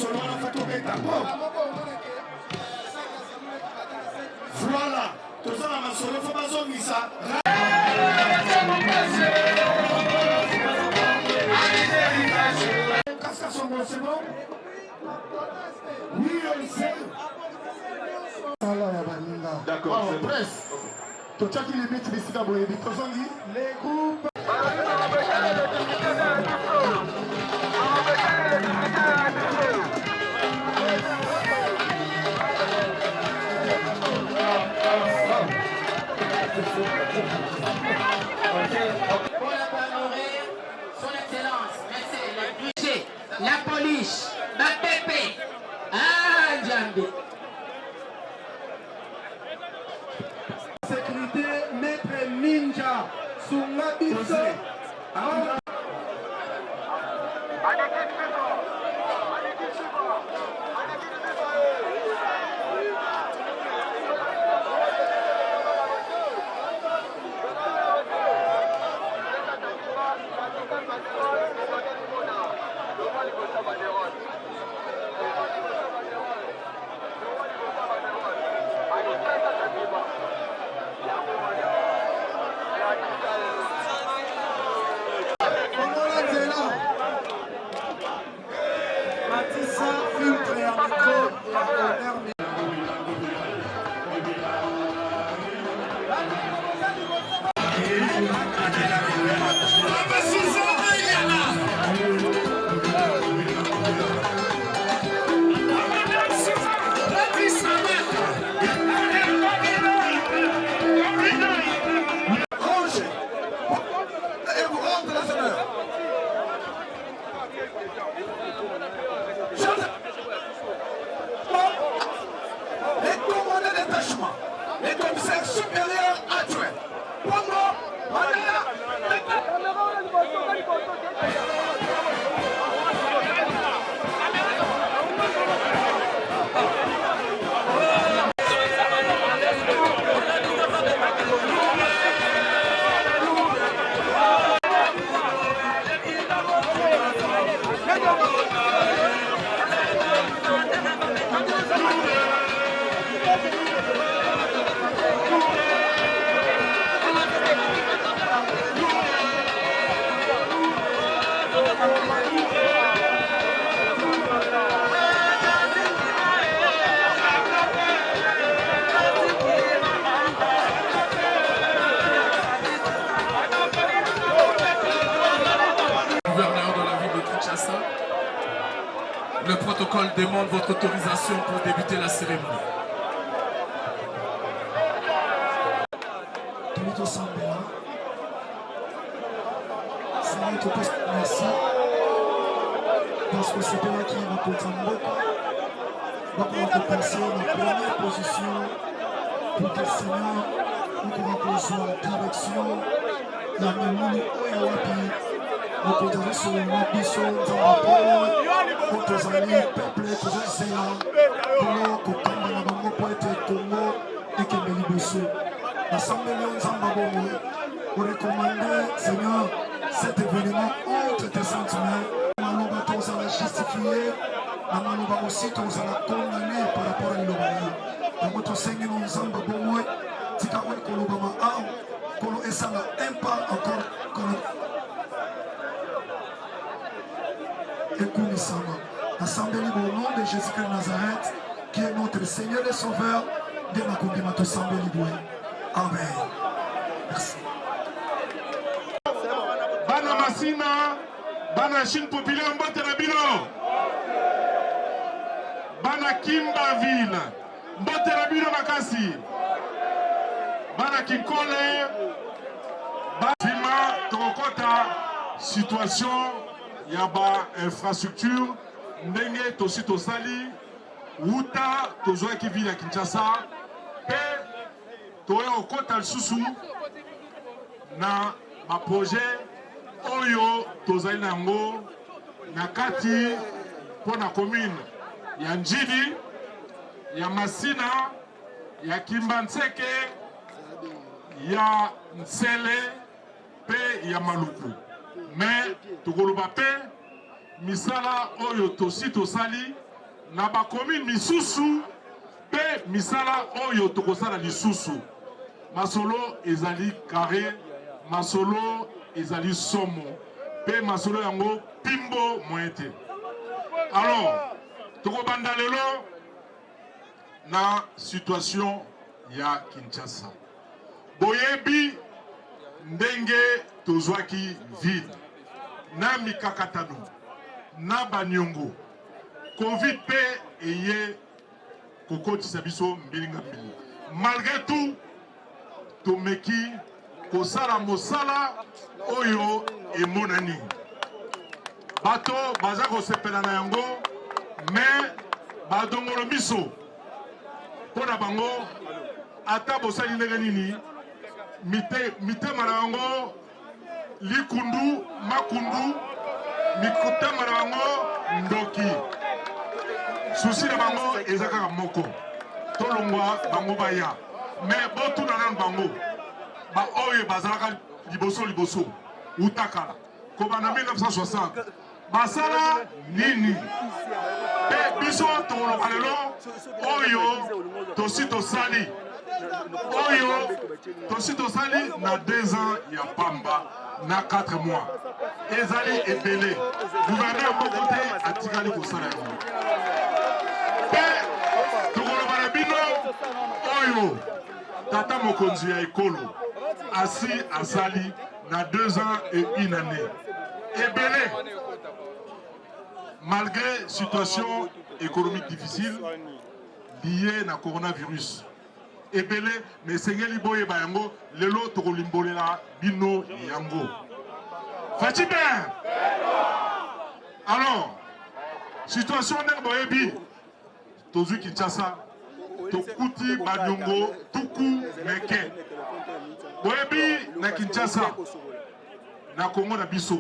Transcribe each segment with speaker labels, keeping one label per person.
Speaker 1: masolo wana fo tobeta ngo. Voilà, toza na masolo fo bazongisa. Kasongo, c'est bon? Oui, on sait.
Speaker 2: Sala ya baninga.
Speaker 3: D'accord.
Speaker 2: Oh, presse. Totiaki limite bisika boyebi tozongi.
Speaker 1: Les groupes.
Speaker 4: Son Excellence, Monsieur le DG, la police, ba pepe. Ah, Nzambe.
Speaker 1: Sécurité, maître Ninja, sunga biso. Fongola nzela. Matisa filtre ya micro ya honneur.
Speaker 5: Les commandants détachement, les commissaires supérieurs adjoints, Pongo, Mandela,
Speaker 6: Gouverneur de la ville de Kinshasa, le protocole demande votre autorisation pour débuter la cérémonie.
Speaker 2: Toli tosambela. Seigneur, topesi merci parce que osepelaki bakonzi ya mboka bakoka kopase na première position pour que Seigneur okoka kozwa direction ya milulu oyo wapi mokonzi azosolola na biso nzambe polo oyo tozali peuple tozozela polo kokamba na bango mpo ete kongo ekende liboso nasambeli yo nzambe bongo orecommande seigneur cet événement entre tes saintes mains maloba tozala justifie na maloba aussi tozala condamné par rapport à liloba na yo yango tosengi no nzambe bomoi tika oyo kolobama awa kolo esala un pas encore kolo ekumisama nasambeli au nom de jésus christ de nazareth qui est notre seigneur et sauveur nde nakondima tosambeli boye amen merci
Speaker 3: Bana Masina, bana Chine populaire mbote na bino. Bana Kimbaville, mbote na bino makasi. Bana Kinkole, basima tokokota situation ya ba infrastructure ndenge tosi tosali wuta tozwaki ville ya Kinshasa mpe toya kokota lisusu na ba projet oyo tozali na yango na kati mpo na commune ya Ndjili, ya Masina, ya Kimbanseke, ya Nsele mpe ya Maluku. Me tokoloba mpe misala oyo tosi tosali. na bacommune misusu mpe misala oyo tokosala lisusu. Masolo ezali carre, masolo ezali somo mpe masolo yango pimbo moyen te. Alors tokobanda lelo na situation ya Kinshasa. Boyebi ndenge tozwaki vide na mikakatano na baniongo, Covid mpe eye kokotisa biso mbilinga mbilinga. Malgré tout tomeki kosala mosala oyo emonani, bato baza kosepela na yango, me badongolo miso mpo na bango, ata bosali ndenge nini, mitema na yango likundu makundu, mitema na bango ndoki, susi na bango eza kaka moko, tolongwa bango baya. Me botuna nanu bango baoyo bazalaka liboso liboso uta kala kobanda 1960 basala nini? Mpe biso tokoloba lelo oyo tosi tosali, oyo tosi tosali na 2 ans ya pamba na 4 mois ezali ebele. Gouverneur moko te atikali kosala yango. Mpe tokoloba na bino oyo tata mokonzi ya ekolo asi asali na 2 ans et une année ebele, malgré situation économique difficile liée na coronavirus ebele, mais esengeli boyeba yango. Lelo tokolimbolela bino yango. Fatshi bien. Alors situation ndenge boyebi, tozwi Kinshasa, tokuti baniongo tuku meke. Boyebi na Kinshasa, na Congo na biso,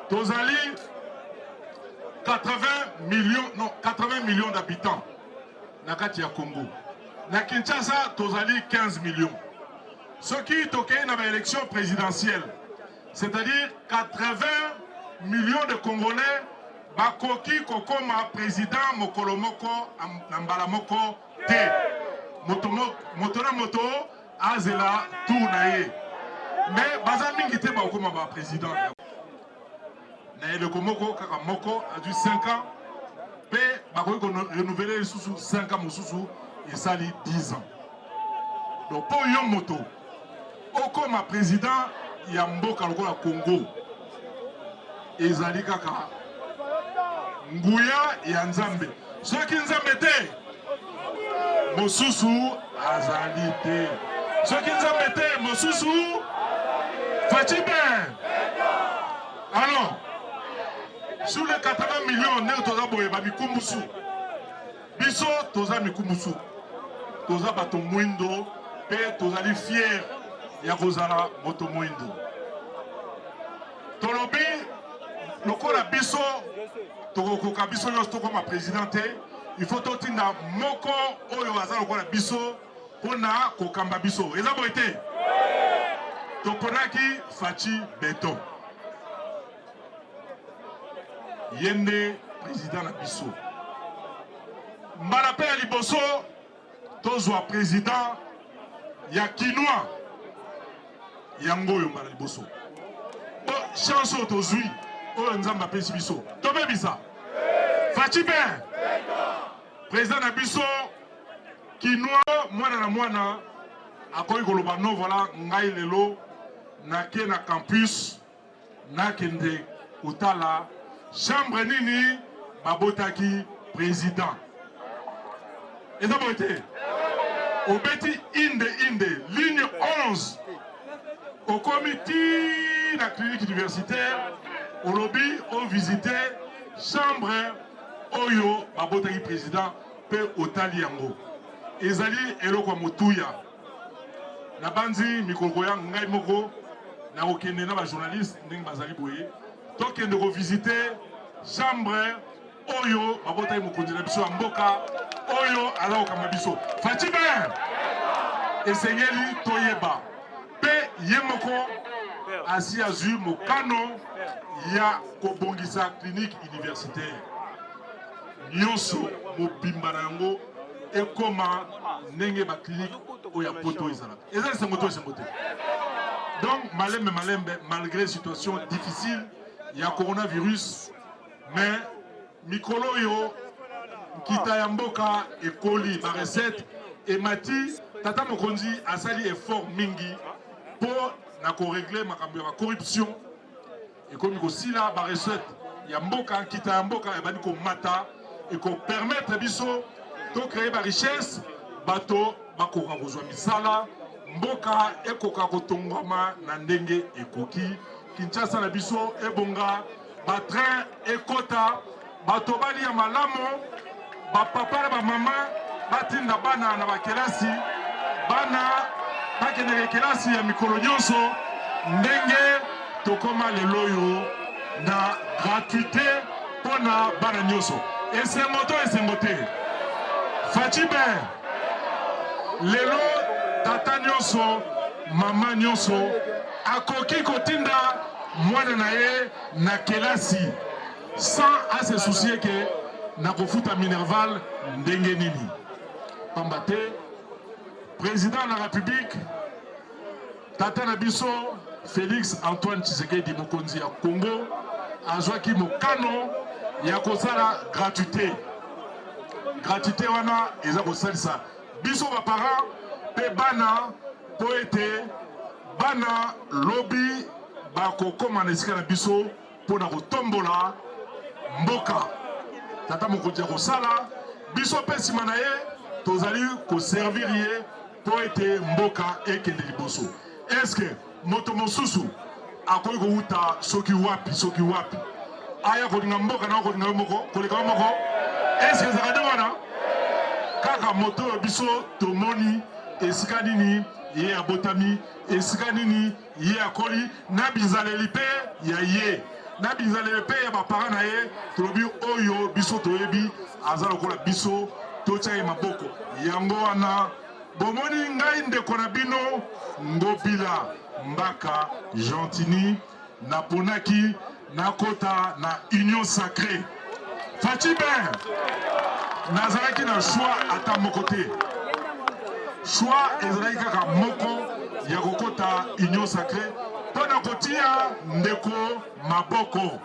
Speaker 3: tozali 80 millions, non, 80 millions d'habitants na kati ya Congo. Na Kinshasa tozali 15 millions. Soki tokei na baélection présidentielle, c'est-à-dire 80 millions de Congolais bakoki kokoma président mokolo moko na mbala moko te. Moto, moto na moto azela tour na ye, mais baza mingi te bakokoma ba président na eleko moko kaka moko azwi 5 ans, mpe bakoki korenouveler lisusu 5 ans mosusu, esali 10 ans. Donc mpo yo moto okoma président ya mboka lokola Congo, ezali kaka nguya ya Nzambe. Soki Nzambe te, mosusu azali te. Soki Nzambe te, mosusu. Fatshi bien. Alors sur les 80 millions ndenge toza boye, bamikumbusu, biso toza mikumbusu, toza bato mwindo mpe tozali fier ya kozala moto mwindo. Tolobi lokola biso tokokoka biso nyonso tokoma président te, il faut totinda moko oyo aza lokola biso mpona kokamba biso. Eza boye te? Toponaki Fatshi Beton, ye nde président na biso. Mbala mpe ya liboso tozwa président ya kinois, yango oyo mbala liboso. Bo chance oyo tozwi, oyo Nzambe apesi biso, tobebisa. Fatshi bien, président na biso kinois, mwana na mwana akoki koloba no, voilà, ngai lelo nake na campus, nakende kotala chambre nini babotaki président. Eza boye te? Obeti inde inde ligne 11, okomi ti na clinique universitaire, olobi ovisite chambre oyo babotaki président mpe otali yango. Ezali eloko ya motuya. Nabanzi mikolo koya, ngai moko nakokende na bajournaliste ndenge bazali boye, tokende kovisite chambre oyo babotaki mokonzi na biso ya mboka oyo aza kokamba biso, Fatshi bien. Esengeli toyeba mpe ye moko asi azwi mokano ya kobongisa clinique universitaire. nyonso mobimba na yango ekoma ndenge ba clinique oyo ya poto ezalaka. Eza esengo to esengo te? Donc malembe malembe, malgré situation difficile ya coronavirus, mais mikolo oyo nkita ya mboka ekoli, ba recette emati. Tata mokonzi asali effort mingi mpo na koregle makambo ya ba corruption ekomi kosila, ba recette ya mboka, nkita ya mboka ebandi komata, ekopermettre biso to créer ba richesse, bato bakoka kozwa misala, mboka ekoka kotongwama na ndenge ekoki, Kinshasa na biso ebonga, ba train ekota, bato balia malamu, ba papa na ba mama batinda bana na bakelasi, bana bakendeke kelasi ya mikolo nyonso ndenge tokoma lelo oyo na gratuite mpo na bana nyonso. Esengo to esengo te? Fatshi be lelo tata nyonso mama nyonso akoki kotinda mwana na ye na kelasi sans a se soucier que nakofuta minerval ndenge nini, pamba te président de la République tata na biso Félix Antoine Tshisekedi mokonzi ya Congo azwaki mokano ya kosala gratuité. Gratuité wana eza kosalisa biso ba parents mpe bana mpo ete bana lobi bakokoma na esika na biso mpo na kotombola mboka. Tata mokonzi ya kosala biso mpe nsima na ye tozali koservir ye mpo ete mboka ekende liboso. Eske moto mosusu akoki kowuta soki wapi soki wapi aya kolinga mboka na kolinga yo moko koleka yo moko? Eske ezalaka nde wana kaka moto oyo biso tomoni esika nini ye abotami, esika nini ye akoli, na bizaleli mpe ya ye, na bizaleli mpe ya bapara na ye, tolobi oyo biso toyebi aza lokola biso, totya ye maboko. Yango wana bomoni ngai ndeko na bino Ngobila Mbaka Gentiny naponaki nakota na Union Sacree. Fatshi Ben, nazalaki na choix ata moko te. Choix ezalaki kaka moko ya kokota Union Sacree mpo na kotia ndeko maboko.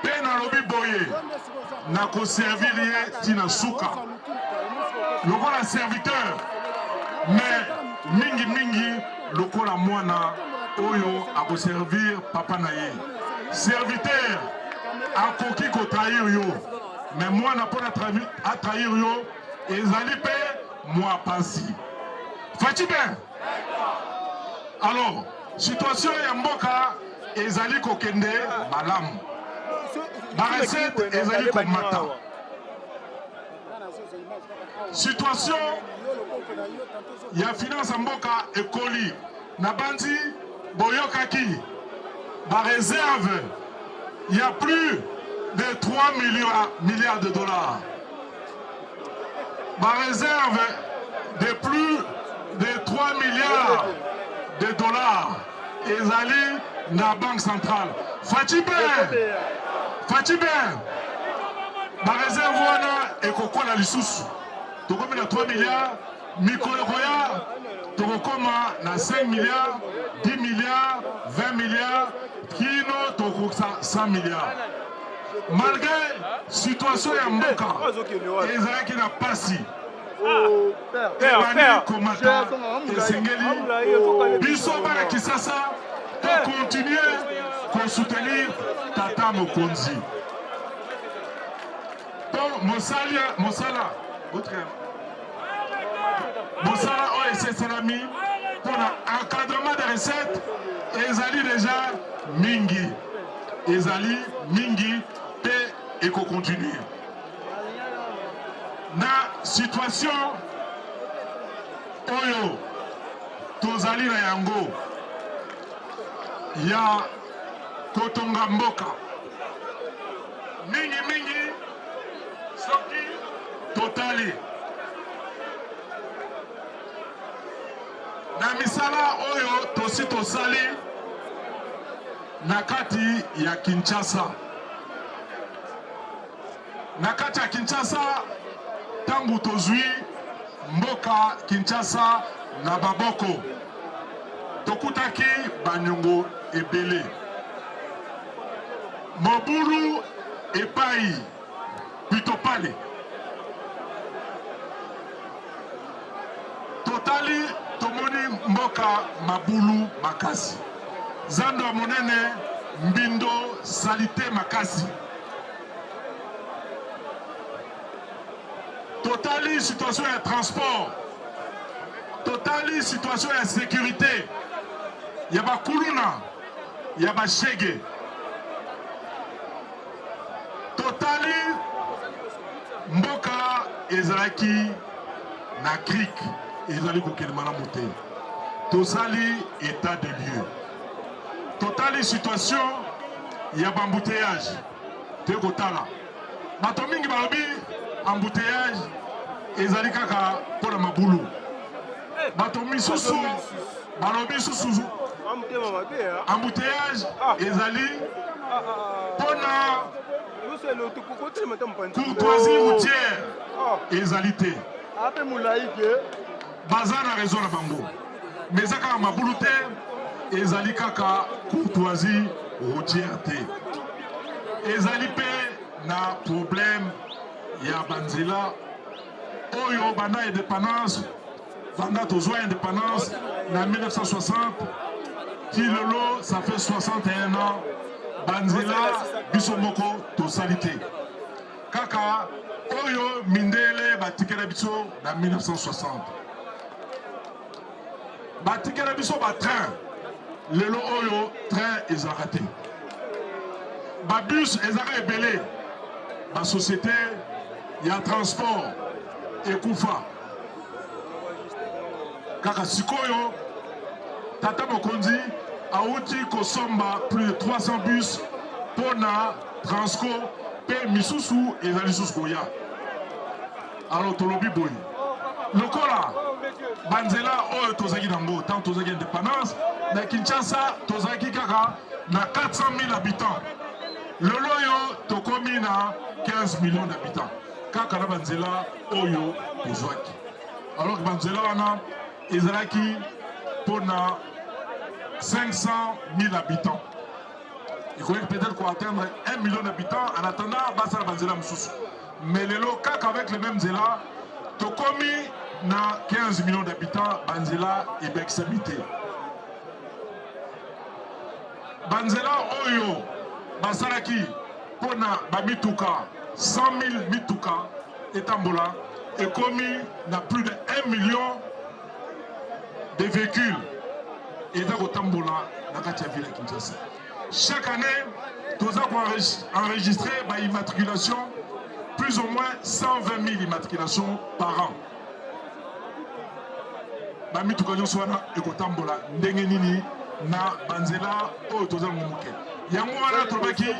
Speaker 3: Mpe nalobi boye, nakoservir ye tina suka lokola serviteur, mais mingi mingi lokola mwana oyo akoservir papa na ye. Serviteur akoki kotrahir yo, mais mwana mpo na atrahir yo ezali mpe mwa pasi. Fatshi bien. Alors, situation ya mboka ezali kokende malamu, ba recette ezali komata, situation ya finance ya mboka ekoli. Nabanzi boyokaki ba reserve ya plus de 3 milliards, milliards de dollars, ba reserve de plus de 3 milliards de dollars ezali na banque centrale. Fatshi Ben, Fatshi Ben, ba reserve wana ekokola lisusu, tokomi na 3 milliards, mikolo ekoya tokokoma na 5 milliards, 10 milliards, 20 milliards, kino tokokokisa 100 milliards. Malgré situation ya mboka ezalaki na pasi, ebandi komata, esengeli biso bana Kisasa tokontinue kosoutenir tata mokonzi mpo mosali mosala mosala oyo esi esalami mpo na encadrement de recette ezali deja mingi, ezali mingi mpe ekokontinue na situation oyo tozali na yango ya kotonga mboka mingi mingi. Soki totali na misala oyo tosi tosali na kati ya Kinshasa, Na kati ya Kinshasa, ntango tozwi mboka Kinshasa na baboko, tokutaki banyongo ebele, mobulu epai pitopale. Totali tomoni mboka mabulu makasi, zando ya monene, mbindo, salite makasi. Totali situation ya transport, totali situation ya securite ya bakuluna ya bashege, totali mboka ezalaki na crique ezali kokende malamu te. Tosali etat de lieu, totali situation ya bambouteillage Toye kotala bato mingi balobi embouteillage ezali kaka mpo na mabulu. Bato misusu balobi susu embouteillage ezali mpo na courtoisie routière ezali te. Baza na raison na bango, mais eza kaka mabulu te, ezali kaka courtoisie routière te, ezali mpe na problème ya banzela oyo banda indépendance, banda tozwa indépendance na 1960 ti lelo, ça fait 61 ans, banzela biso moko tosali te, kaka oyo mindele batikela biso na 1960. Batikela biso ba train, lelo oyo train ezalaka te, ba bus ezalaka ebele, ba société ya transport ekufa. Kaka sikoyo tata mokonzi awuti kosomba plus de 300 bus mpo na Transco mpe misusu ezali lisusu koya. Alors tolobi boye, lokola banzela oyo tozalaki nango ntango tozalaki indépendance na Kinshasa, tozalaki kaka na 400 000 habitants, lelo oyo tokomi na 15 millions d'habitants kaka na banzela oyo tozwaki, alors que banzela wana ezalaki mpona 500 000 habitants, ekoki peut-être koatteindre 1 million d'habitants en attendant basala banzela mosusu. Mais lelo kaka avec le même nzela tokomi na 15 millions d'habitants, banzela ebakisami te. Banzela oyo basalaki mpona bamituka 100 000 mituka etambola ekomi na plus de 1 million de véhicules eza kotambola na kati ya ville ya Kinshasa. Chaque année toza koenregistrer ba immatriculation, plus ou moins 120 000 immatriculations par an. Bamituka nyonso wana ekotambola ndenge nini na banzela oyo toza yango moke? Yango wana tolobaki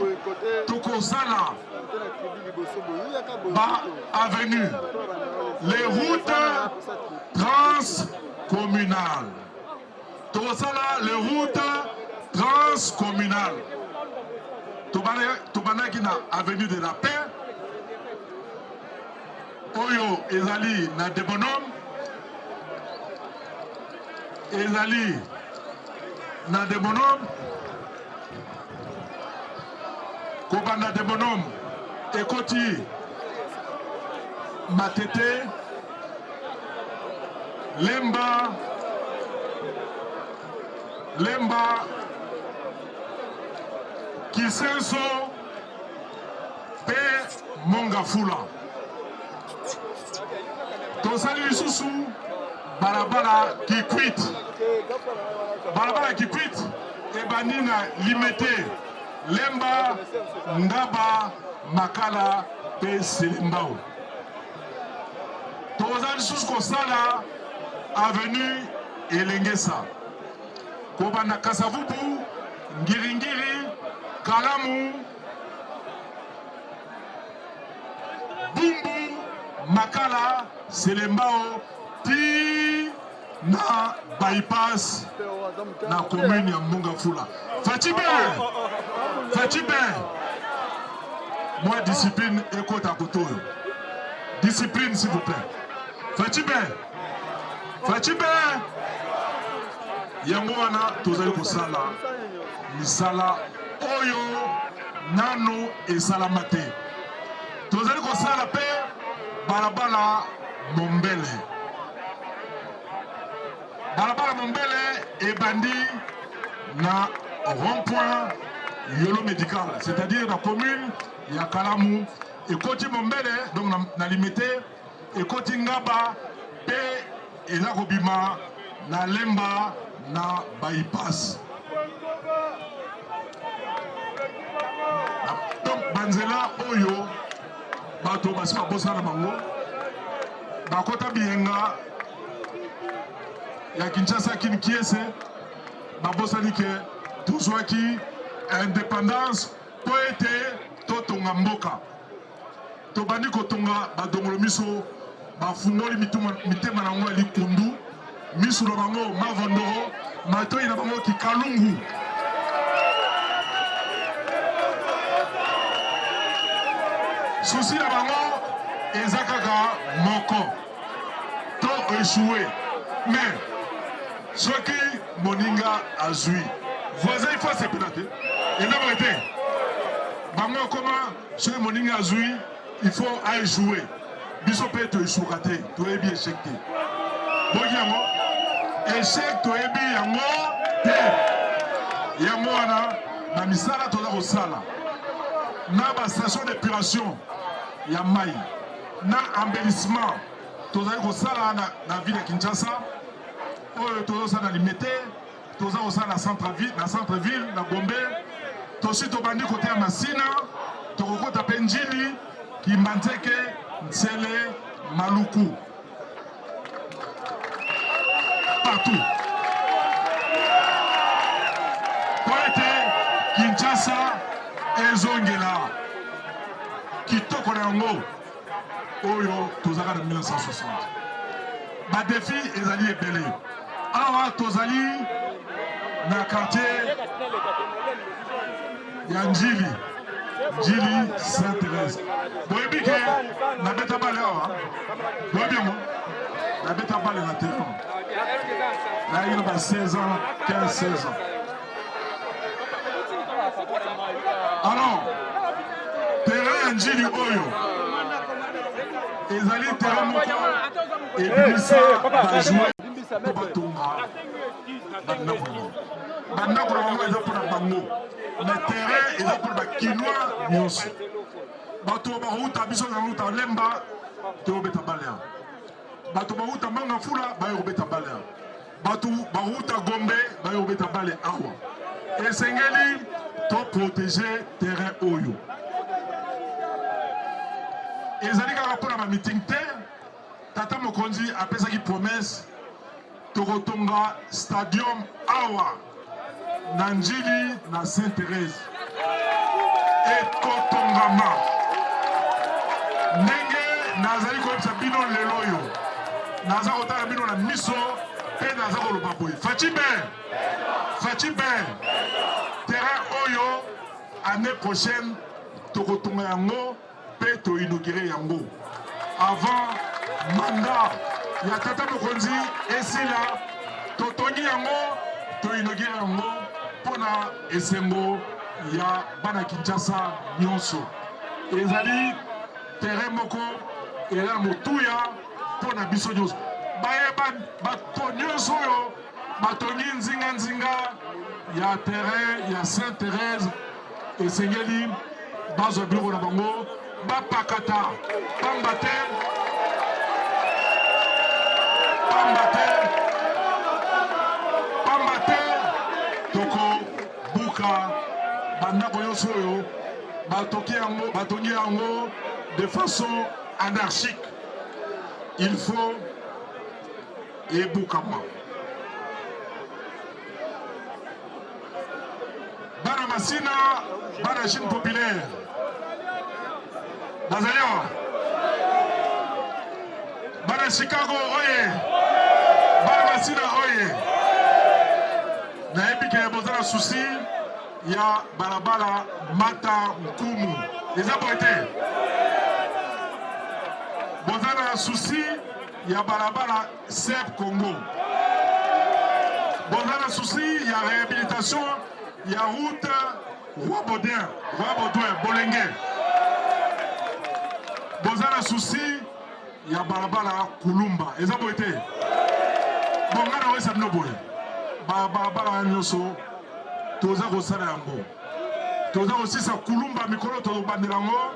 Speaker 3: tokozala ba avenue, les routes transcommunales. Tokosala les routes transcommunales. Tobandaki na avenue de la Paix oyo ezali na Debonhomme, ezali na Debonhomme, kobanda Debonhomme ekoti Matete, Lemba, Lemba, Kisenso mpe Mongafula. Tozali lisusu balabala Kikwit. Balabala Kikwit ebandi na Limete, Lemba, Ngaba, Makala mpe Selembao. Toza lisusu kosala avenue Elengesa, kobanda Kasavubu, Ngiringiri, Kalamu, Bumbu, Makala, Selembao ti na bypass na commune ya Mongafula. Fatshi bien, Fatshi bien. Mwa discipline ekota kote oyo. Discipline s'il vous plaît. Fatshi be. Fatshi be. Yango wana tozali kosala misala oyo nanu esalama te. Tozali kosala pe balabala Mombele. Balabala Mombele ebandi na rond-point Yolo Medical, c'est-à-dire na commune ya Kalamu, ekoti Mombele donc na, na Limete, ekoti Ngaba pe eza kobima na Lemba na bypass. Donc banzela oyo bato basi babosana bango bakota biyenga ya Kinshasa kin Kiese babosani ke tozwaki independance mpo ete totonga mboka. Tobandi kotonga badongolo miso bafungoli mitema na yango ya likundu, miso na bango mavondoro, matoi na bango kikalungu. Susi na bango eza kaka moko to echoue mais soki moninga azwi voisin il faut asepela te eza boye te bango akoma soki moninga azwi il faut a echoue biso mpe toeshuka te toyebi échec te boki yango échec toyebi yango te yango wana na misala toza kosala na bastation d'épuration ya mai na embellissement tozali kosala na, na ville ya Kinshasa oyo tozosala na Limete, toza kosala na centre ville, na centre ville na Gombe, tosi tobandi kote ya Masina, tokokota mpe Njili, Kimbanseke, Nsele, Maluku partout mpo ete Kinshasa ezongela kitoko na yango oyo tozalaka na 1960. Ba defi ezali ebele. Awa tozali na quartier ya Njili, Njili Sainte Thérèse. Boyebi ke nabeta bale awa, boyebi yango, nabeta bale na terrain nayaki na ba 16 ans, 15 16 ans. Alors, terrain ya Njili oyo ezali terrain moko ebimisa bajoueur mpo batonga bandako na bango. Bandako na bango eza mpo na bango, mais terrain eza mpo na bakinois nyonso. Bato bakouta biso na luta Lemba tobeta bale awa, bato bauta Mangafula baye kobeta bale awa. Bato bawuta Gombe baye kobeta bale awa. Esengeli to proteger terrain oyo. Ezali kaka mpona ba meeting te. Tata mokonzi apesaki promesse tokotonga stadium awa na Njili na Sainte Therese ekotongama ndenge nazali koyebisa bino lelo oyo naza kotala bino na miso mpe naza koloba boye Fatshi be Fatshi be terrain oyo année prochaine tokotonga yango mpe to inaugurer yango avant mandat ya tata mokonzi esila. Totongi yango, to inaugurer yango mpo na esengo ya bana Kinshasa nyonso. Ezali terrain moko eza na motuya mpo na biso nyonso. Baye bato nyonso oyo batongi nzinga nzinga ya terrain ya Sainte Therèse esengeli bazwa biloko na bango bapakata, pamba te pamba te pamba te tokobuka bandako nyonso oyo batoki yango batongi yango de façon anarchique. Il faut ebukama. Bana Masina, bana Chine populaire bazali awa, bana Chicago oye, bana Masina oye, nayebi ke boza na souci. ya balabala Mata Nkumu. Eza boye te? Boza na souci ya balabala Sep Congo. Boza na souci ya réhabilitation ya route Roi Baudouin, Roi Baudouin Bolenge. Boza na souci ya balabala Kulumba. Eza boye te? Bon, nga na oyesa bino boye. Ba balabala wana nyonso toza kosala yango. Toza kosisa Kulumba mikolo tozobandela yango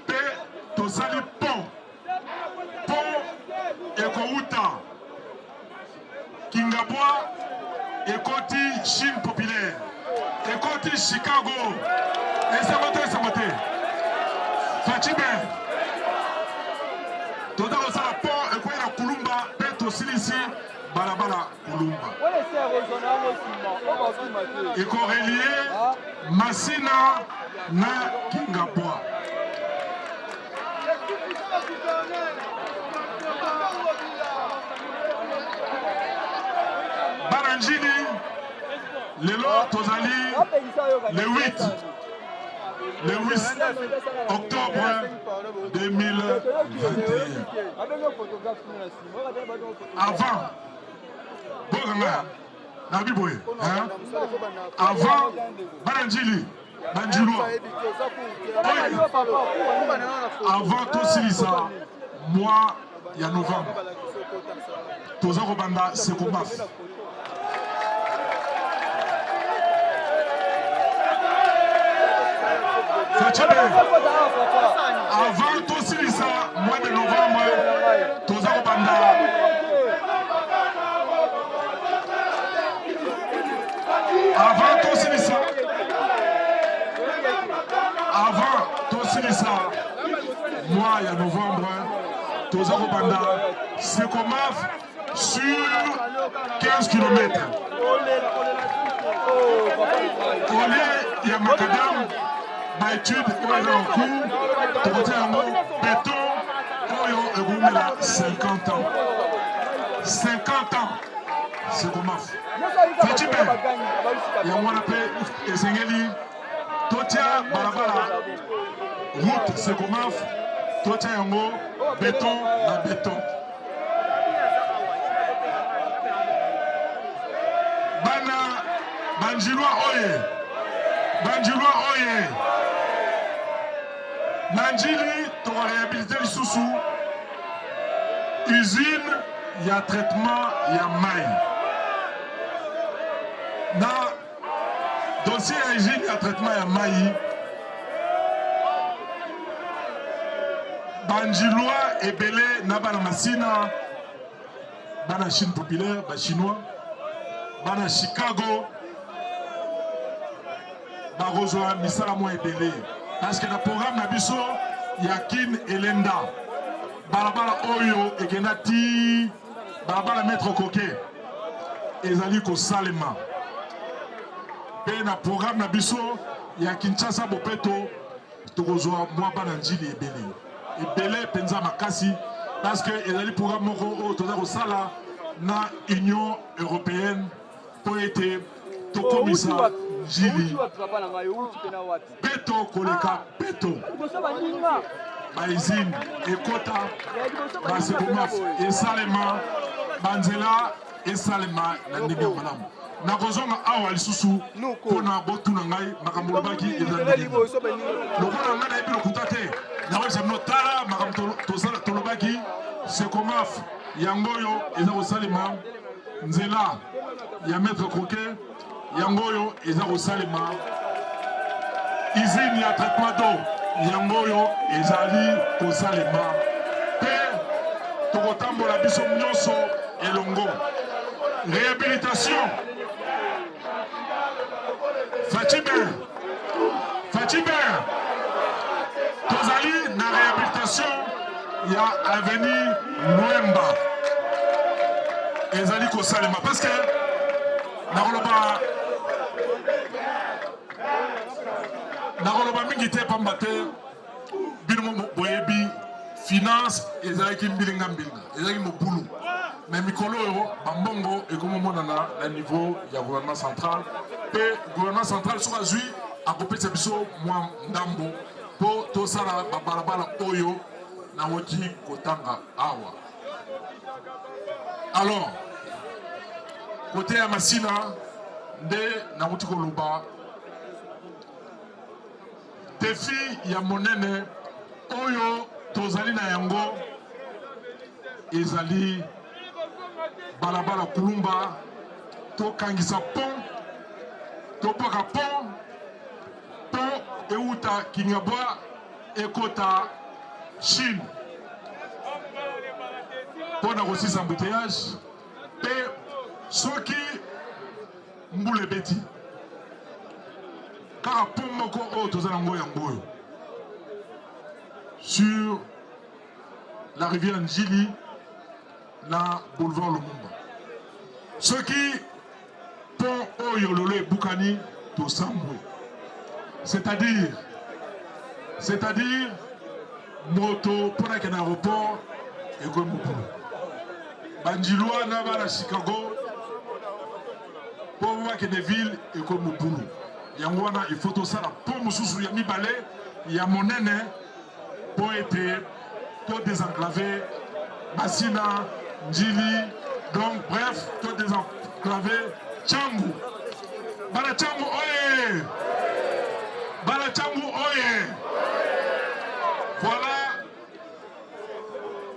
Speaker 3: mpe tosali pont. Pont ekowuta Kingabwa ekoti Chine populaire ekoti Chicago esango te esango te Fatshi be toza kosala pont ekwei na Kulumba mpe tosilisi balabala Kulumba ekorelie Masina na Kingabwa. Bana Njili, lelo tozali le 8 le 8 octobre 2021. Avant bokanga nabi boye avant bana Njili Banjilwa oyo avant tosilisa mois ya novembre toza kobanda sekomaf. Fatshi avant tosilisa mois de novembre toza kobanda avant tosilisa avant tosilisa mois ya novembre toza kobanda sekomaf sur 15 km olie ya macadam baetude oyo eza en cours tokotia yango beton oyo ekoumela 50 ans 50 ans sekomaf Fatshi be yango wana mpe esengeli totia balabala route sekomaf totia yango beton na beton. Bana banjilwa oye, banjilwa oye, na njili tokorehabilite lisusu usine ya traitement ya mai na dossier ya usine ya traitement ya mai banjilwa ebele na bana masina bana chine populaire bachinois bana chicago bakozwa misala mwa ebele parce que na programme na biso ya kin elenda Balabala oyo ekenda ti balabala Maître Koke ezali kosalema mpe na programme na biso ya Kinshasa Bopeto tokozwa mwa bana Njili ebele ebele mpenza makasi parce que ezali programme moko oyo toza kosala na Union européenne mpo ete tokomisa Njili peto koleka peto. Baizine ekota, basekomaf esalema, banzela esalema na ndenge ya malamu. Nakozonga awa lisusu mpo na botuna ngai makambo olobaki eza ndenge lokola ngai nayebi lokuta te, nakoyebisa bino tala makambo tolobaki sekomaf yango oyo eza kosalema nzela ya maître Croquet yango oyo eza kosalema usine ya traitement d'eau yango oyo ezali kosalema mpe tokotambola biso nyonso elongo réhabilitation Fatshi Fatshi tozali na réhabilitation ya avenue Nwemba ezali kosalema parce que nakoloba nakoloba mingi te pamba te bino boyebi finance ezalaki mbilinga mbilinga ezalaki mobulu mais mikolo oyo bambongo ekomomonana na niveau ya gouvernement central. Mpe gouvernement central soki azwi akopesa biso mwa ndambo mpo tosala babalabala oyo nawuti kotanga awa. Alors kote ya Masina nde nawuti koloba defi ya monene oyo tozali na yango ezali balabala Kulumba, tokangisa pont, tobwaka pont mpo euta Kingabwa ekota Chine mpo na kosisa embouteillage mpe soki mbula ebeti kaka pont moko oyo toza nango yango oyo sur la rivière Njili na boulevard Lumumba. Soki pont oyo lolo ebukani tosambwe, c'est-à-dire c'est-à-dire moto mpo na kende aéroport ekomi mobulu. Banjilwa na bana Chicago mpo bakende ville ekomi mobulu. Yango wana il faut tosala pont mosusu ya mibale ya monene mpo ete to désenclaver Masina, Ndjili, donc bref, to désenclaver Tshangu. Bana Tshangu oye! Bana Tshangu oye! Voilà,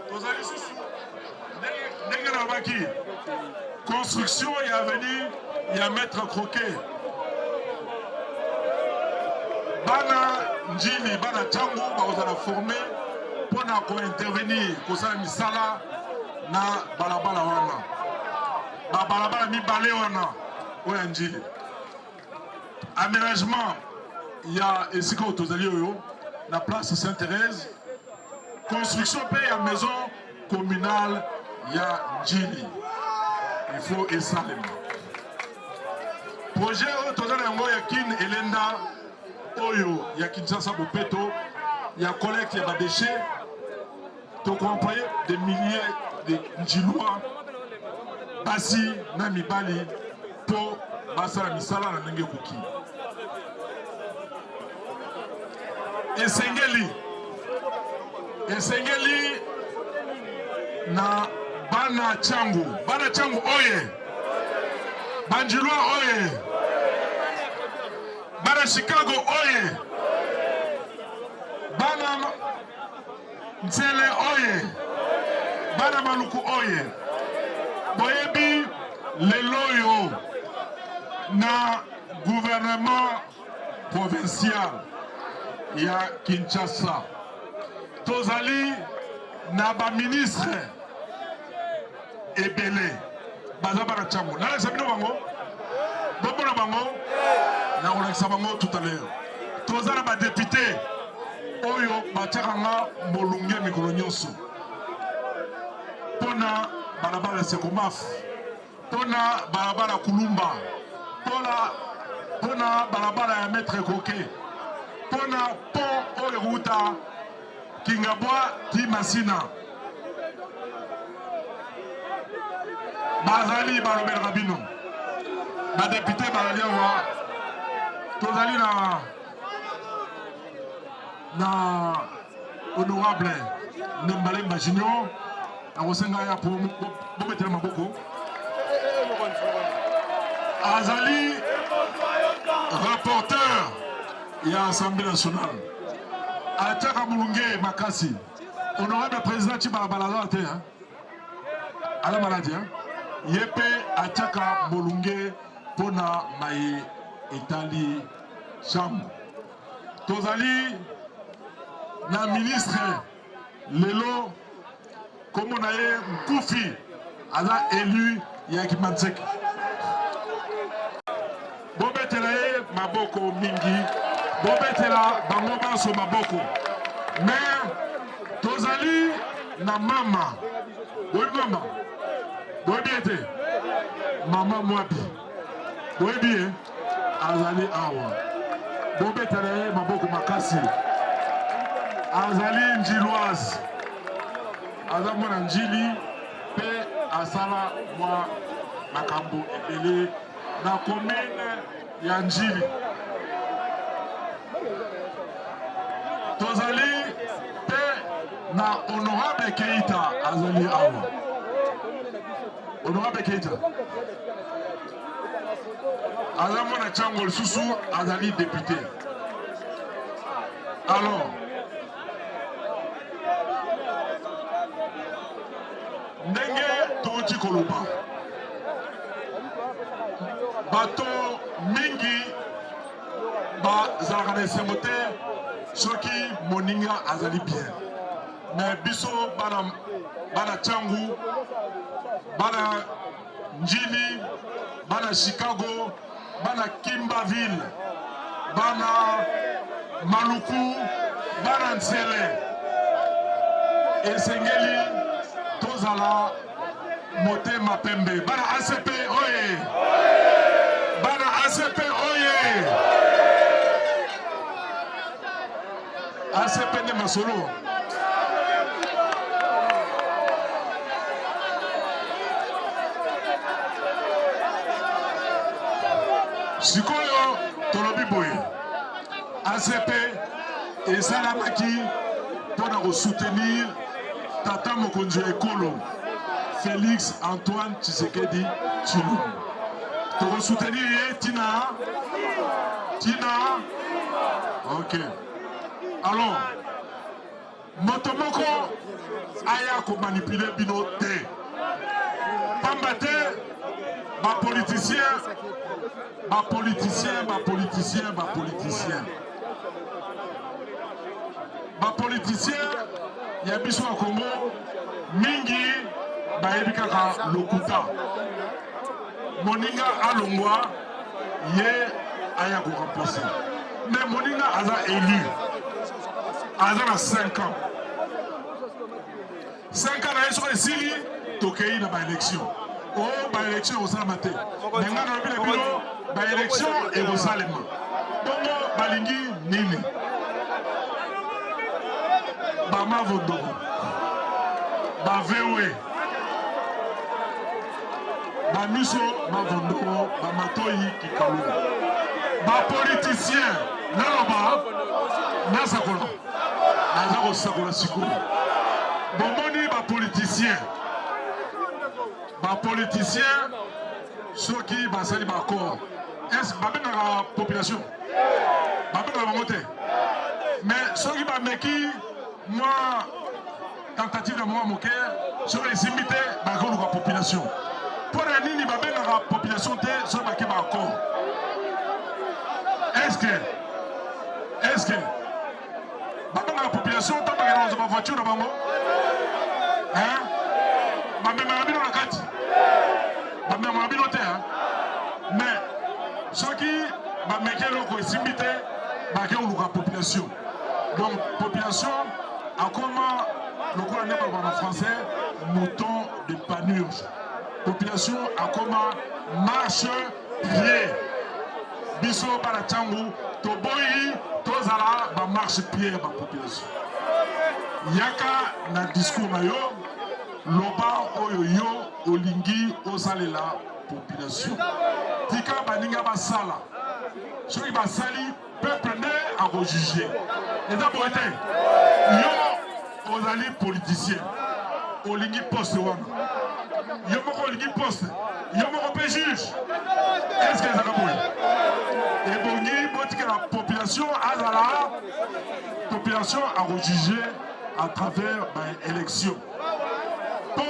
Speaker 3: tozali susu ndenge nalobaki construction ya avenue ya maître croquet bana njili bana ntango bakozala forme mpo na kointervenir kosala misala na balabala wana babalabala mibale wana oyo ya njili aménagement ya esika oyo tozali oyo na place saint thérèse construction mpe ya maison communale ya Njili il faut esalema. Projet oyo toza na yango ya Kin Elenda oyo ya Kinshasa Bopeto ya collecte ya badechet tokoemploye des milliers de Njilois basi na mibali mpo basala misala na ndenge ekoki. Esengeli esengeli na bana changu, bana changu oye, banjilwa oye, bana Chicago oye, bana Nsele oye, bana Maluku oye, boyebi lelo oyo na gouvernement provincial ya Kinshasa tozali na ba ministre ebele baza bana ntango nalakisa bino bango bomona bango nakolakisa bango tout à l'heure toza na badepute oyo batiaka nga molunge mikolo nyonso mpo na balabala ya sekomaf mpo na balabala kulumba mpo na balabala ya maître koke mpo na pont oyo ekouta Kingabwa ti Masina. Bazali balobelaka bino badepute bazali awa tozali na na honorable Nembalemba Junior nakosenga ya po bobetela maboko azali rapporteur ya Assemblée nationale atiaka molunge makasi. Honorable président Tshibalabala aza te hein? Aza maladi hein? Ye mpe atiaka molunge mpo na maye etali chambre. Tozali na ministre lelo kombo na ye Nkufi aza elu ya Kimbanseke. Bobetela ye maboko mingi, bobetela bango banso maboko. Mais tozali na mama, boyebi mama, boyebi ete mama Mwabi, boyebi ye azali awa, bobetela ye maboko makasi. Azali njiloise, aza mwana njili mpe asala mwa makambo ebele na commune. ya Njili. Tozali mpe na honorable Keita azali awa. Honorable Keita aza mwana Tshangu lisusu azali député. Alors ndenge touti koloba bato mingi bazalaka na esengo te soki moninga azali bien me biso bana bana Tshangu bana Njili bana Chicago bana Kimbaville bana Maluku bana Nsele esengeli tozala motema pembe bana ACP oye bana ACP oye ACP nde masolo. Sikoyo tolobi boye, ACP esalamaki mpo na kosoutenir tata mokonzi ya ekolo Felix Antoine Tshisekedi Tshilombo. Tokosoutenir ye tina tina ok. Alors moto moko aya komanipule bino te, pamba te bapoliticien bapoliticien bapoliticien bapoliticien bapoliticien ya biso ya Congo mingi bayebi kaka lokuta. Moninga alongwa ye aya ko remplacer mais moninga aza élu aza na 5 ans 5 ans na ye soki esili tokei na baélection o oh, baélection ekosalama te me ngai nalobi na bino baélection ekosalema bongo balingi nini bamavondoko bavewe Ba miso mavondoro, ba matoyi kikalungu. Ba politiciens naloba nasakola naza kosakola sikoyo. Bomoni ba politiciens ba politiciens soki basali ba accord est babengaka population babengaka bango te mais soki bameki mwa tentative ya mwa moke soki esimbi te bakoluka population mpo na nini babengaka population te soki bake ba accord est-ce est-ce babengaka population ntango bakenda kozwa bavoiture na bango bamemaka bino na kati bamemaka bino te mais soki bameki eloko esimbi te bake koluka population donc population akoma lokola nde baloba na français mouton de panurge population akoma marche pied biso bana ntango toboyi tozala ba marche pied ya bapopulation yaka na discours na yo loba oyo yo olingi osalela population tika baninga basala soki basali Peuple nde ako juger. Eza boye te. Yo ozali politicien. Olingi poste wana. Yo moko olingi poste. Yo moko pe juge. Est-ce que ezaka boye? Ebongi botikela population azala population ako juger à travers ba élection. Po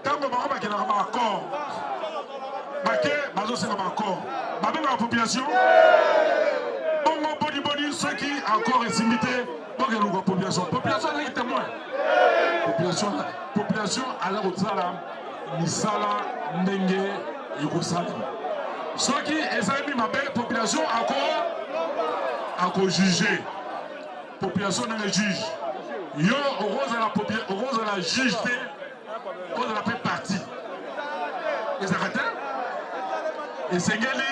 Speaker 3: ntango bango bakendaka ba accord bake bazosenga ba accord babengaka population bongo boniboni soki accord esimbi te bokeluka population population azalaki témoin population population aza kosala misala ndenge ekosalema soki esalemi mabe population ako akojuge population ndenge juge yo okozala okozala juge te ozala mpe parti ezalaka te esengeli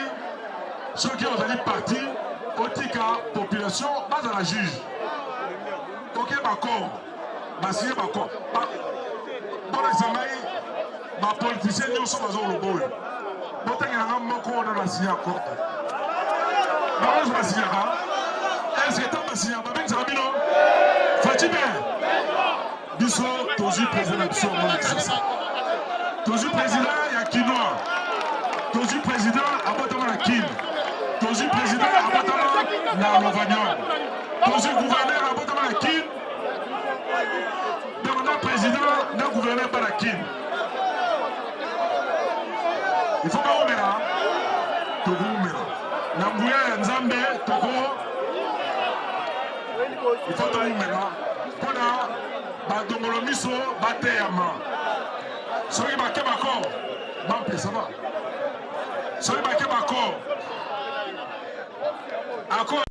Speaker 3: soki ozali parti otika population bazala juge oke bacor basiye bacor bolakisa ngai bapoliticien nyonso bazoloba oyo botangela nga moko wana na signe accord te. Bango nyonso basinyaka. Est-ce que ntango basinyaka babengisaka bino? Fatshi be biso tozwi président na biso yango na Kinshasa, tozwi président ya Kinois, tozwi président abotama na Kin, tozwi président abotama na Lovanium, tozwi gouverneur abotama na Kin. Donc na président na gouverneur bana Kin, il faut baumela, tokoumela na nguya ya Nzambe, toko il faut toumela mpona badongolo miso bateyama. Soki bake bako bampesa ba, soki bake bako ako.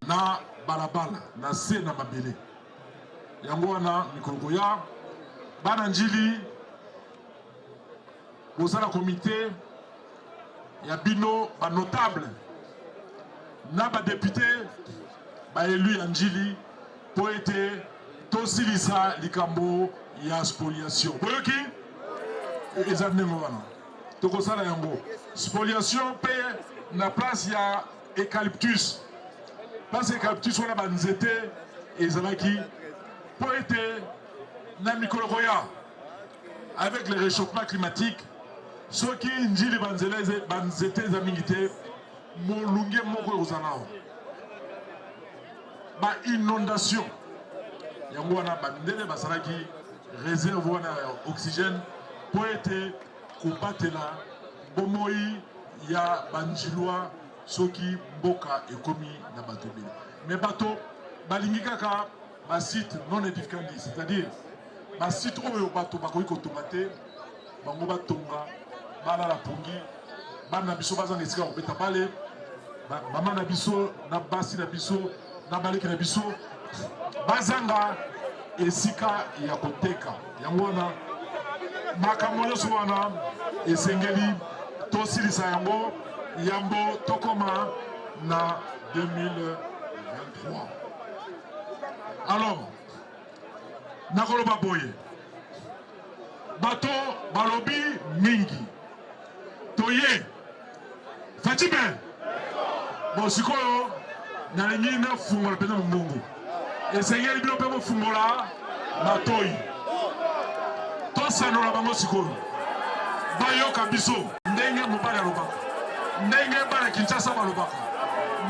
Speaker 3: Na balabala, na se na mabele. Yango wana mikolo koya, bana Ndjili bosala comite ya bino ba notable na ba depute ba elu ya Ndjili mpo ete tosilisa likambo ya spoliation. Boyoki? Eza ndenge wana tokosala yango spoliation mpe na place ya eucalyptus. Place eucalyptus wana ba nzete ezalaki mpo ete na mikolo koya avec le réchauffement climatique soki njili banzela banzete eza mingi te molunge moko ekozala awa ba inondation yango wana bandele basalaki réserve wana ya oxygène mpo ete kobatela bomoi ya banjilois soki mboka ekomi na bato ebele. Mais bato balingi kaka ba site non aedificandi, c'est-à-dire ba site oyo bato bakoki kotonga te, bango batonga, balala pongi, bana na biso bazanga esika ya kobeta bale, mama na biso na basi na biso na baleki na biso bazanga esika ya koteka. Yango wana makambo nyonso wana esengeli tosilisa yango yambo tokoma na 2023. Alors nakoloba boye, bato balobi mingi, toye Fatshi be bon, sikoyo nalingi nafungola mpenza mongongo, esengeli bino mpe bofungola matoi, tosanola bango sikoyo bayoka biso ndenge mobali alobaka, ndenge bana Kinshasa balobaka,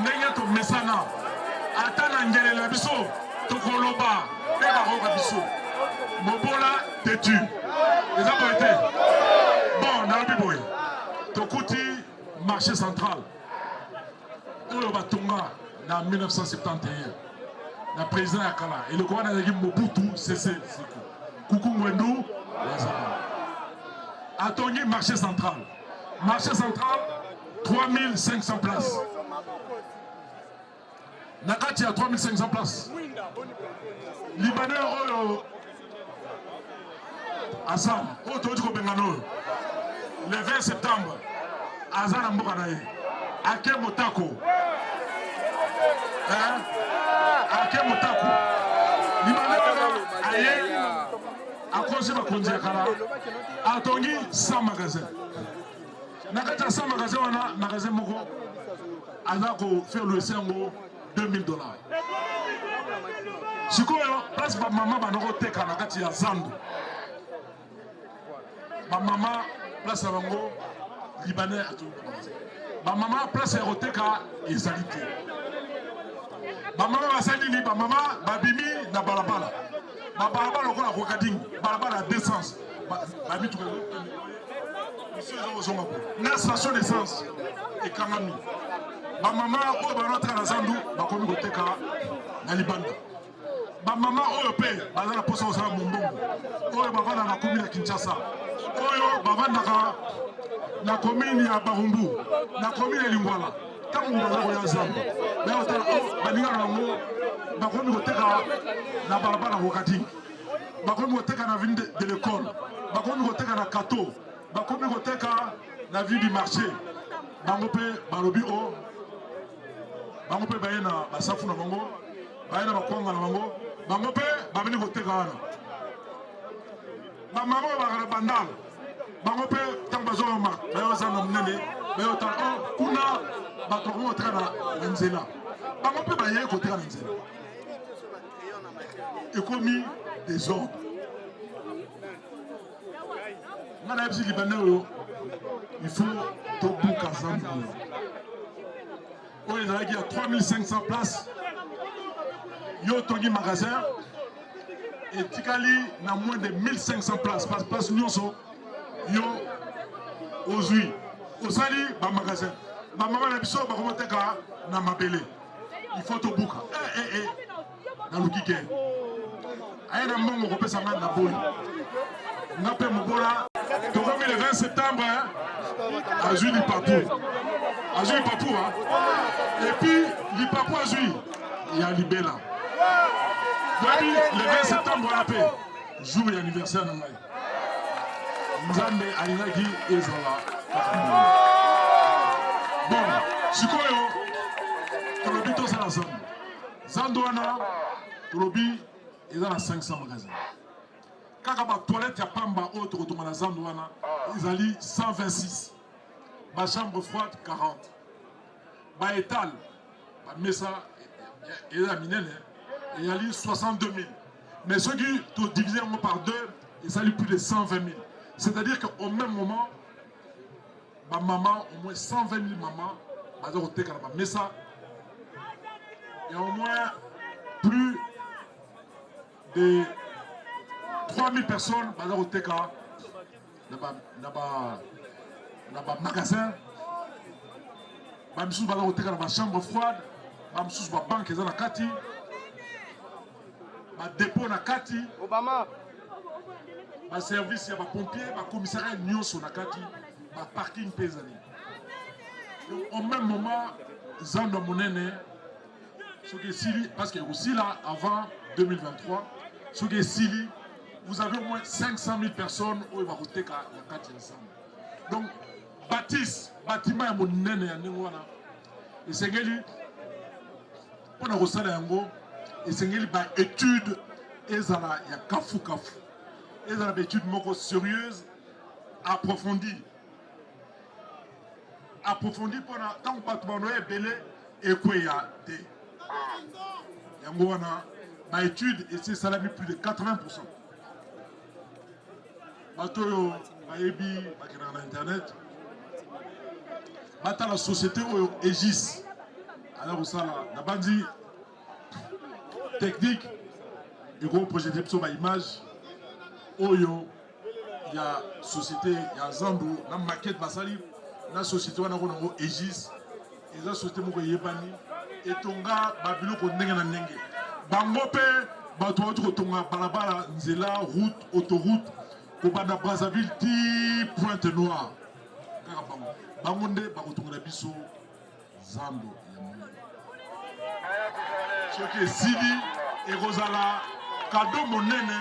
Speaker 3: ndenge tomesana, ata na ngelele na biso tokoloba mpe bakoyoka biso. Mobola tetu eza boye te. Bon, nalobi boye, tokuti marché central oyo batonga na 1971 na président ya kala, eloko wana ezalaki Mobutu Sese Seko Kuku Ngwendu ya Zamba, atongi marché central. Marché central 3500 places. Na kati ya 3500 places, Libanais oyo aza oyo toyoti kobengana oyo le 20 septembre aza na mboka na ye, ake motako, ake motako. Libanais wana aye akosi bakonzi ya kala, atongi 100 magasin. Na kati ya 100 magasin wana, magasin moko aza ko faire louer yango 2000 $. Sikoyo place bamama banda koteka na kati ya zando, bamama place na bango, Libanais atongi bamama place ya koteka ezali te. Bamama basali nini? Bamama babimi na balabala, babalabala lokola Rokading, balabala ya deux sens, bamituka eza kozonga boye na station d'essence ekangami. Bamama oyo banoteka na zandu bakomi koteka na libanda. Bamama oyo mpe baza na mposa kosala mombongo, oyo bavanda na commune ya Kinshasa, oyo bavandaka na commune ya Barumbu, na commune ya Lingwala, ntango baza koya zamba bayotala o baninga na bango bakomi koteka na balabala Rokading, bakomi koteka na avenue de l'école, bakomi koteka na Kato, bakomi koteka na ville du marché, bango mpe balobi o bango mpe baye na basafu na bango, baye na bakwanga na bango, bango mpe babandi koteka wana. Bamama oyo bakala Bandal, bango mpe ntango bazoma baye ozanga monene, baye otala o kuna bato bakomi koteka na nzela, bango mpe baye koteka na nzela, ekomi désordre. Nga nayebisi Libanais oyo, il faut tobuka zandu oyo oyo ezalaki ya 3500 places. Yo otongi magasin, etikali na moins de 1500 places, parce place nyonso yo ozwi, osali bamagasin, bamama na biso bakomoteka na mabele. Il faut tobuka. Eh, eh, eh. Naluki ke aye na mbongo kopesa nga na boyi, nga mpe mobola. Tokomi le 20 septembre, azwi lipapu, azwi lipapu, et puis lipapu azwi. ya libela. Boyebi le 20 septembre wana mpe jour ya anniversaire na ngai, Nzambe alingaki ezala bon. Sikoyo tolobi tosala zando, zando wana tolobi eza na 500 magasin. Kaka ba toilette ya pamba oyo tokotonga na zando wana ezali 126, ba chambre froide 40, ba étal, bamesa eza ya minene ezali 62 000. Mais soki todivise yango par deux, ezali plus de 120 000. C'est-à-dire qu'au même moment, bamama, au moins 120 000 mama baza koteka na bamesa, et au moins plus de 3000 personnes baza koteka na bamagasin, bamisusu baza koteka na bachambre froide, bamisusu babanke eza na kati, badépôt na kati, baservice ya bapompier, bacommissariat nyonso na kati, baparking mpe ezali. Donc au même moment, zando ya monene soki esili, parce que ekosila avant 2023, soki esili, vous avez au moins 500 000 personnes oyo bakoteka na kati ya zando. Donc bâtisse, bâtiment ya monene ya ndenge wana, esengeli mpona kosala yango, esengeli baétude ezala ya kafukafu, ezala baétude moko sérieuse, approfondie, approfondie, mpona ntango bato banoya ebele ekweya te. Yango wana baétude esi esalami plus de 80. Bato oyo bayebi bakendaka na internet, batala société oyo Egis aza kosala na bandi technique, ekoprojete biso baimage oyo ya société ya zandu na maquette basali na société wana ko nango Egis. Eza société moko eyebani, etonga babiloko ndenge na ndenge. Bango mpe bato bauti kotonga balabala, nzela, route, autoroute kobanda Brazzaville ti Pointe Noire. Kaka bango, bango nde bakotongela biso zando ya monene. Soki esili, ekozala kado monene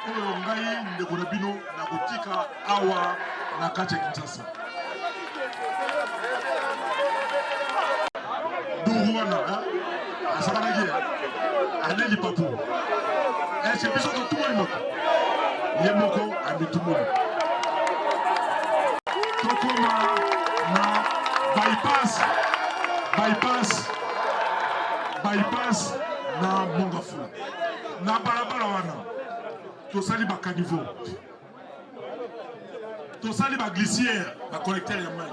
Speaker 3: oyo ngai ndeko na bino nakotika awa na kati ya Kinshasa. Duru wana asakanaki, aleli papu. Ese biso totumoli moto, ye moko amitumoli. Tokoma na bypass, bypass, bypass na Mont-Ngafula. Na balabala wana tosali bacaniveau, tosali baglissière, bacollecteur ya mai,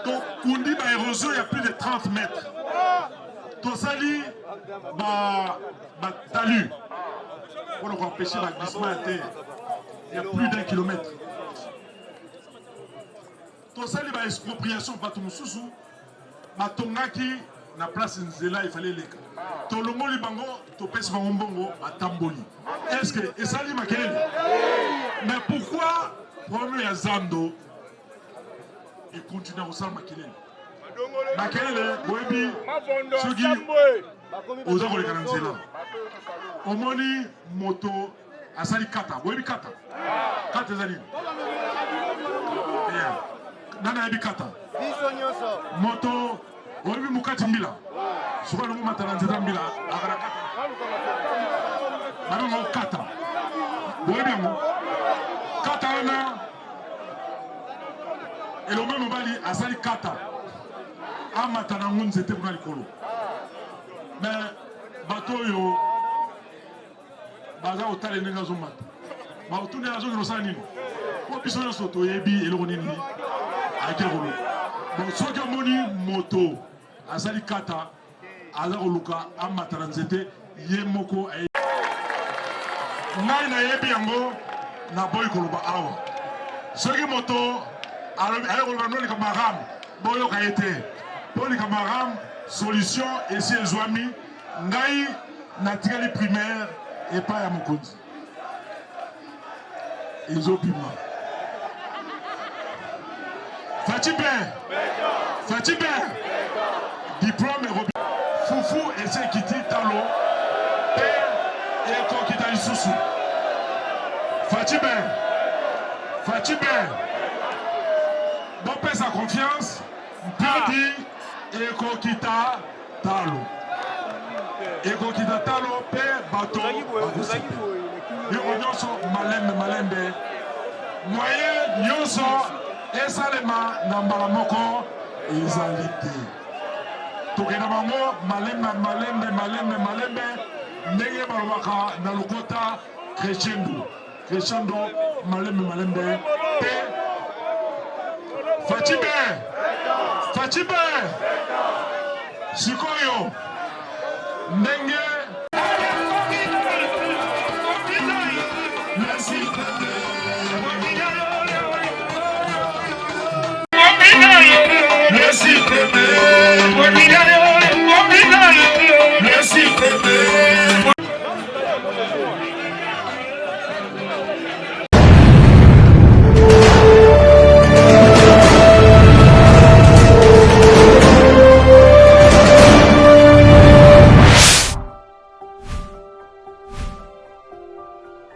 Speaker 3: tokundi baérosion ya plus de 30 mètres, tosali batalus mpona koempêcher baglissement ya terre ya plus d'un kilomètre, tosali baexpropriation. Bato mosusu batongaki na place nzela efali eleka, tolongoli bango, topesi bango mbongo, batamboli. Est ce que esali makelele? Mais pourquoi problème ya zando ekontinue kosala makelele, makelele? Boyebi, soki oza koleka na nzela, omoni moto asali kata. Boyebi kata? Kata eza nini? Nani ayebi kata? Moto oyebi mokati mbila, soki alingi omata na nzeta mbila, akala kata, babenga kata. Boyebi yango? Kata wana, elombe mobali asali kata, amata nango nzete kuna likolo. Mais bato oyo baza kotala ndenge azomata, bakotuna azokende kosala nini, po biso nyonso toyebi eloko nini ake koluka. Bon, soki omoni moto asali kata, aza koluka amata na nzete, ye moko. Ngai nayebi yango, naboyi koloba awa. Soki moto aye koloba no likambo ya RAM, boyoka ye te, mpo likambo ya RAM, solution esi ezwami. Ngai natikali primaire epai ya mokonzi, ezobima. Fatshi be, Fatshi be, diplôme ekobi. Fufu. Fufu esi ekiti talo pe ekokita lisusu. Fatshi be, Fatshi be, bopesa confiance Mpadi ekokita talo, ekokita talo pe bato bakosepela. Biloko nyonso malembe malembe, moyen nyonso esalema na mbala moko ezali te. Tokenda bango malembe malembe malembe malembe, ndenge balobaka na lokota crescendo crescendo, malembe malembe pe Fatshi be, Fatshi be. Sikoyo ndenge.